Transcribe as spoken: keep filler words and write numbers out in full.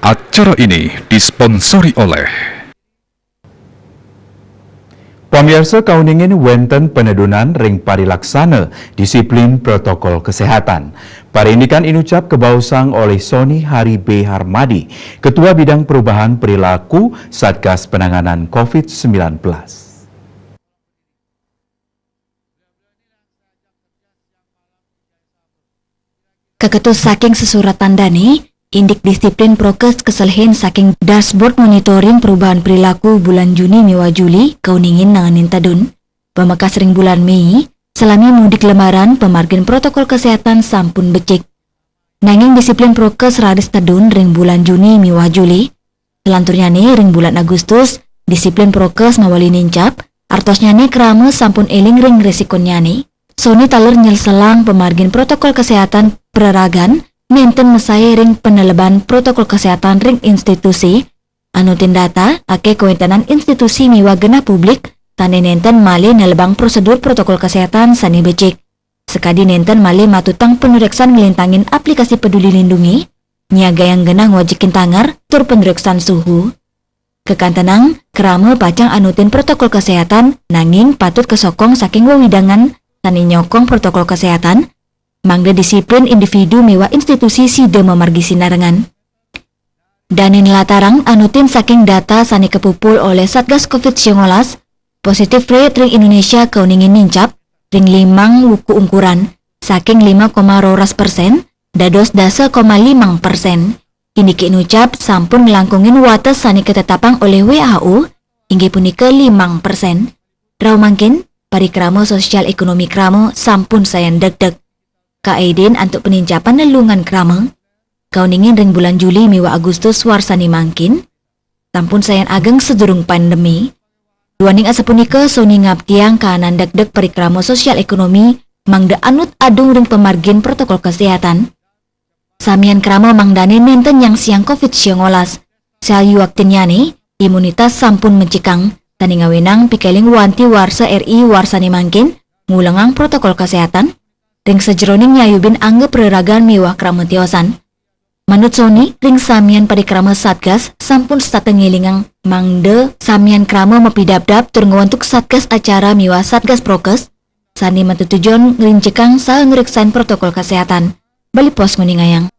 Acara ini disponsori oleh Pamiarsa, kauningin wénten penedunan ring parilaksana disiplin protokol kesehatan. Parindikan inucap kabaosang olih Sony Hari B Harmadi, Ketua Bidang Perubahan Perilaku Satgas Penanganan covid sembilan belas. Kaketus saking sesuratan dané, indik disiplin prokes kaselehin saking dashboard monitoring perubahan perilaku bulan Juni miwah Juli kauningin nanganin tedun. Pamekas ring bulan Méi, salami mudik Lebaran pamargin protokol kesehatan sampun becik. Nanging disiplin prokes raris tedun ring bulan Juni miwah Juli. Selanturnyané ring bulan Agustus, disiplin prokes mawali nincap, artosnyané krama sampun éling ring risikonyané. Sony taler nyelselang pamargin protokol kesehatan praragan nénten masaé ring paneleban protokol kesehatan ring institusi. Anutin data, akéh kawéntenan institusi miwah genah publik sané nénten malih nelebang prosedur protokol kesehatan sané becik. Sakadi nénten malih matutang panuréksan nglintangin aplikasi Peduli Lindungi, nyiagayang genah ngwajikin tanger tur panuréksan suhu. Kakantenang, krama pacang anutin protokol kesehatan, nanging patut kasokong saking wewidangan sané nyokong protokol kesehatan, mangda disiplin individu miwah institusi sida mamargi sinarengan. Dané nlatarang anutin saking data sané kapupul olih Satgas covid sembilan belas, positive rate ring Indonesia kauningin nincap ring limang wuku ungkuran, saking lima koma roras persen dados dasa koma limang persen. Indike nucap sampun nglangkungin wates sané katetapang olih W H O, inggih punika limang persen. Rauh mangkin, parikrama sosial ekonomi krama sampun sayan degdeg. Kaidin antuk panincapan lelungan krama, kauningin ring bulan Juli miwah Agustus warsané mangkin, sampun sayan ageng sadurung pandemi. Duaning asapunika, Sony ngaptiang kaanan degdeg parikrama sosial ekonomi mangda anut adung ring pamargin protokol kesehatan. Samian krama mangdané nénten nyangsiang covid sembilan belas. Sayuaktinnyané, imunitas sampun mencikang, sané ngawinang pikéling wanti warsa R I warsané mangkin, ngulengang protokol kesehatan, ring sajeroning nyayubin angga praragan miwah krama tiosan. Manut Sony, ring samian parikrama Satgas sampun setata ngelingang mangda samian krama mapidabdab tur ngwentuk Satgas Acara miwah Satgas Prokes, sané matutujon ngrincikang saha ngreksain protokol kesehatan. Bali Post nguningayang.